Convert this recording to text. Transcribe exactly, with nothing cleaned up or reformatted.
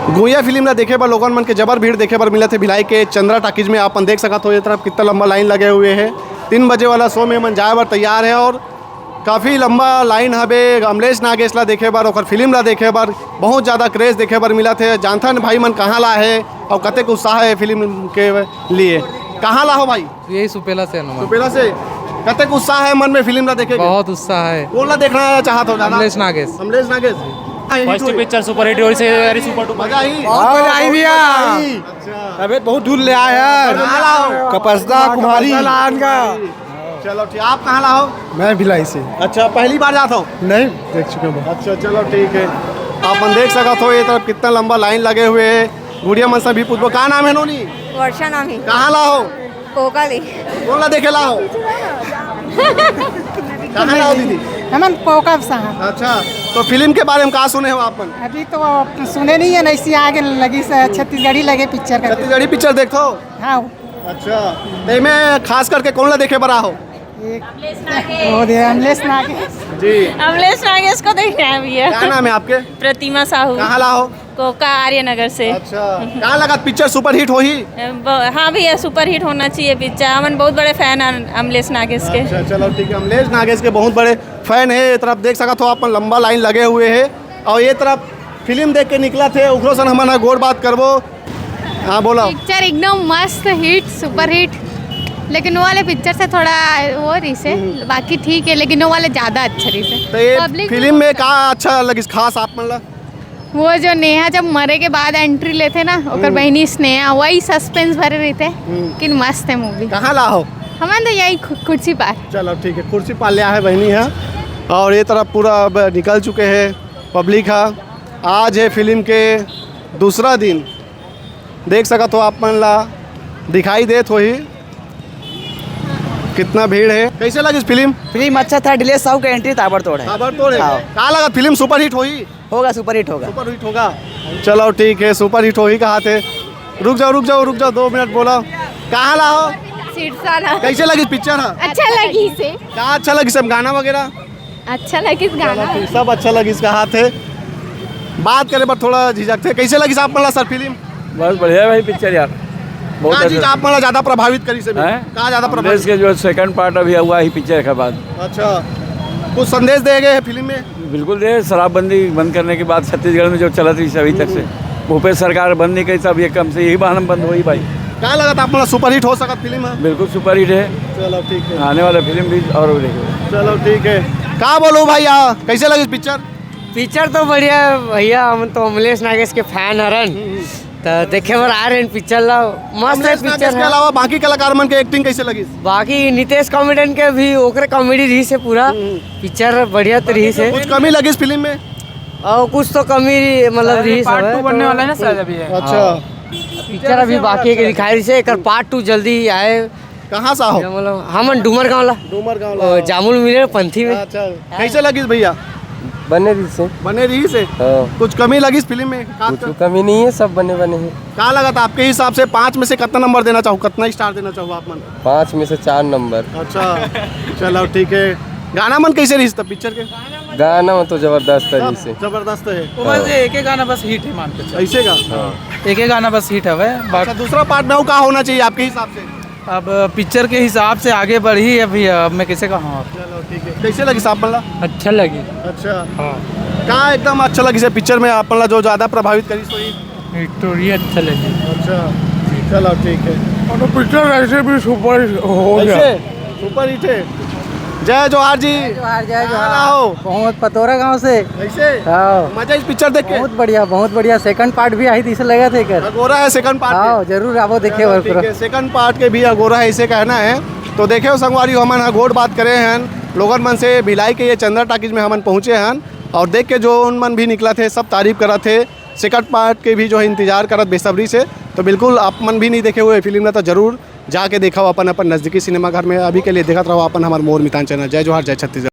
गुइया film ला देखे बर लोगन मन के जबर भीड़ देखे बर मिलत हे भिलाई के चंद्रा टाकीज में। आप मन देख सकत हो, ये तरफ कितना लंबा लाइन लगे हुए हे। तीन बजे वाला शो में मन जाए बर तैयार हे और काफ़ी लंबा लाइन हवे अमलेश नागेश ला देखे बर, ओकर फिल्म ला देखे बर। बहुत ज़्यादा क्रेज देखे बर मिलत हे। जानथन भाई मन कहाँ ला हे और कतेक उत्साह हे फिल्म के लिए। कहाँ ला हो भाई? यही सुपेला से हनुमान। सुपेला से। कतेक उत्साह हे मन में फिल्म ला देखे के? बहुत उत्साह है। कौन ला देखना चाहत हो ज़्यादा? Amlesh Nagesh. Amlesh Nagesh. First picture super hit हो रही है, वेरी सुपर डुपर। मजा आई? बहुत मजा आई भैया। अच्छा। तबीयत बहुत दूर ले आए हैं। कहाँ ला हो? कपसदा कुमारी। कपसदा लान का। चलो ठीक, आप कहाँ ला हो? मैं भिलाई से। अच्छा, पहली बार जात हो? नहीं, देख चुके हैं। अच्छा, चलो ठीक है। आप मन देख सकत हो, ये तरफ कितना लंबा लाइन लगे हुए है। गुड़िया मन से भी पूछबो, का नाम है नोनी? वर्षा नाम है। कहाँ ला हो? कोका ले। कौन ला देखे ला हो? कहाँ ला हो दीदी? हमन कोका साहब। अच्छा, तो फिल्म के बारे में का सुने हो आप मन? अभी तो सुने नहीं है, ऐसी आगे लगी से छत्तीसगढ़ी लगे पिक्चर का। छत्तीसगढ़ी पिक्चर देखो? हाँ। अच्छा, तो इमे खास करके कौन ला देखे बर आ हो? एक, वो दे अमलेश नागेश। जी। अमलेश नागेश को देखने आए भैया। क्या नाम है आपके? प्रतिमा साहू। कहाँ ला हो? कोका आर्य नगर से। अच्छा, का लगत पिक्चर सुपरहिट होही? ब-, हाँ भैया, सुपरहिट होना चाहिए पिक्चर। हमन बहुत बड़े फैन हैं अमलेश नागेश के। अच्छा, चलो ठीक है, अमलेश नागेश के बहुत बड़े फैन है। ये तरफ देख सकत हो आप मन, लंबा लाइन लगे हुए है और ये तरफ फिल्म देख के निकलत हे, उखरो सन हमन ह गोठ बात करबो। हाँ, बोला। पिक्चर एकदम मस्त हिट, सुपर हिट, लेकिन वो वाले पिक्चर से थोड़ा वो रहिस हे, हम्म। बाकी ठीक है, लेकिन वो वाले ज़्यादा अच्छा रहिस हे। तो ये पब्लिक फिल्म में का अच्छा लगिस खास आप मन ला? वो जो नेहा जब मरे के बाद एंट्री लेथे ना, ओकर हम्म। बहिनी स्नेहा, वही सस्पेंस भरे रहिथे। हम्म। लेकिन मस्त है मूवी। कहाँ ला हो? हमन तो यही खु-, कुर्सी पार। चलो ठीक है, कुर्सी पार ले आए हैं बहिनी है। और ये तरफ पूरा अब निकल चुके हैं पब्लिक है। आज है फिल्म के दूसरा दिन, देख सकत हो आप मन ला दिखाई देत होही कितना भीड़ है। कैसे लगिस फिल्म? फिल्म अच्छा था, दिलेश साहू के एंट्री ताबड़तोड़ है। ताबड़तोड़ है। हाँ। का लगत फिल्म सुपरहिट होही? होगा, सुपरहिट होगा। सुपरहिट होगा। चलो ठीक है, सुपरहिट होही कहाथे। रुक जाओ, रुक जाओ, रुक जाओ, दो मिनट बोला। कहाँ ला हो? सिरसा ला। कैसे लगिस पिक्चर ह? अच्छा लगिस हे। का अच्छा लगिस हे, गाना वगैरह? अच्छा लगिस गाना। चलो ठीक, सब अच्छा लगिस कहाथे। बात करे बर थोड़ा झिझकथे। कैसे लगिस आप मन ला सर फिल्म? बहुत बढ़िया भाई पिक्चर यार, बहुत का अच्छा। चीज आप मन ला ज्यादा प्रभावित करिस हे? हैं? का ज्यादा अमलेश प्रभावित? के जो सेकंड पार्ट अभी हुआ ही पिक्चर के बाद। अच्छा, कुछ संदेश दे गए हैं फिल्म में? बिल्कुल दे, शराबबंदी बंद करने के बाद छत्तीसगढ़ में जो चलत रहिस अभी तक से, भूपेश सरकार बंद नहीं करी, सब ये कम से यही बहाना बंद होही भाई। का लगत आप मन ला सुपरहिट हो सकत फिल्म है? बिल्कुल सुपरहिट है। चलो ठीक है। आने वाला फिल्म भी और देखेगा। चलो ठीक है। का बोलो भाई, आ, कैसे लगिस पिक्चर? पिक्चर तो बढ़िया है भैया, हम तो अमलेश नागेश के फैन हरन, तो देखे बर आ रहे हैं पिक्चर ला। मस्त है अमलेश नागेश पिक्चर के है। अलावा बाकी कलाकार मन के एक्टिंग कैसे लगिस? बाकी नितेश कॉमेडियन के भी ओकरे कॉमेडी रहिस हे पूरा। हम्म। पिक्चर बढ़िया तो रहिस हे। कुछ कमी लगिस फिल्म में? और कुछ तो कमी मतलब अरे, रहिस पार्ट हवे टू बनने तो वाला है ना शायद अभी है। अच्छा। हाँ। पिक्चर अभी बाकी है कि दिखाई रहिस हे, एकर पार्ट टू जल्दी आए। कहाँ से हो? ये मतलब हमन डूमरगांव ला। डूमरगांव ला। ओ, जामुल मिले पंथी में। अच्छा, कैसे लगिस भैया? बने रहिस हे। बने रहिस हे? हाँ। कुछ कमी लगिस फिल्म में? खास कुछ कर कमी नहीं है, सब बने बने हैं। का लगत आपके हिसाब से पाँच में से कितना नंबर देना चाहो, कितना स्टार देना चाहो आप मन? पाँच में से चार नंबर। अच्छा, चलो ठीक है। गाना मन कैसे रहिस तब पिक्चर के? गाना मन तो जबरदस्त है सब जैसे। जबरदस्त है। वो बस हाँ। एक ही गाना बस हिट है मान के चल। ऐसे का? हाँ। एक ही गाना बस हिट हवे, बाकी अच्छा, दूसरा पार्ट में वो का होना चाहिए आपके हिसाब से? अब पिक्चर के हिसाब से आगे बढ़ी अभी, अब मैं कैसे कहूँ आप? चलो ठीक है। कैसे लगिस आप मन ला? अच्छा लगिस। अच्छा। हाँ। का एकदम अच्छा लगिस हे पिक्चर में आप मन ला जो ज्यादा प्रभावित करिस होही? स्टोरी अच्छा लगिस। अच्छा, चलो ठीक है। और तो पिक्चर ऐसे भी सुपर हो गया। ऐसे? सुपर हिट है। जय जोहार जी। जय जोहार, जय कहाँ जोहार। रहा हो? बहुत पतोरा गांव से। ऐसे? हाँ। मजा इस पिक्चर देख के? बहुत बढ़िया, बहुत बढ़िया। सेकंड पार्ट भी आई थी, इसे लगा थे कर। अगोरा है सेकंड पार्ट हाँ, के? जरूर आवो देखे चलो, बर ठीक करो। है। सेकंड पार्ट के भी अगोरा है, इसे कहना है। तो देखे हो संगवारी, हमन ह गोठ बात करे हन लोगन मन से। भिलाई के ये चंद्रा टाकीज में हमन पहुँचे हन और देख के जो उन मन भी निकलत हे, सब तारीफ करत हे। सेकंड पार्ट के भी जो है इंतजार करत बेसब्री से। तो बिल्कुल आप मन भी नहीं देखे हुए फिल्म ला, तो जरूर जाके देखो अपन, अपन नजदीकी सिनेमा घर में। अभी के लिए देखत रहो अपन हमार मोर मितान चैनल। जय जोहार, जय छत्तीसगढ़।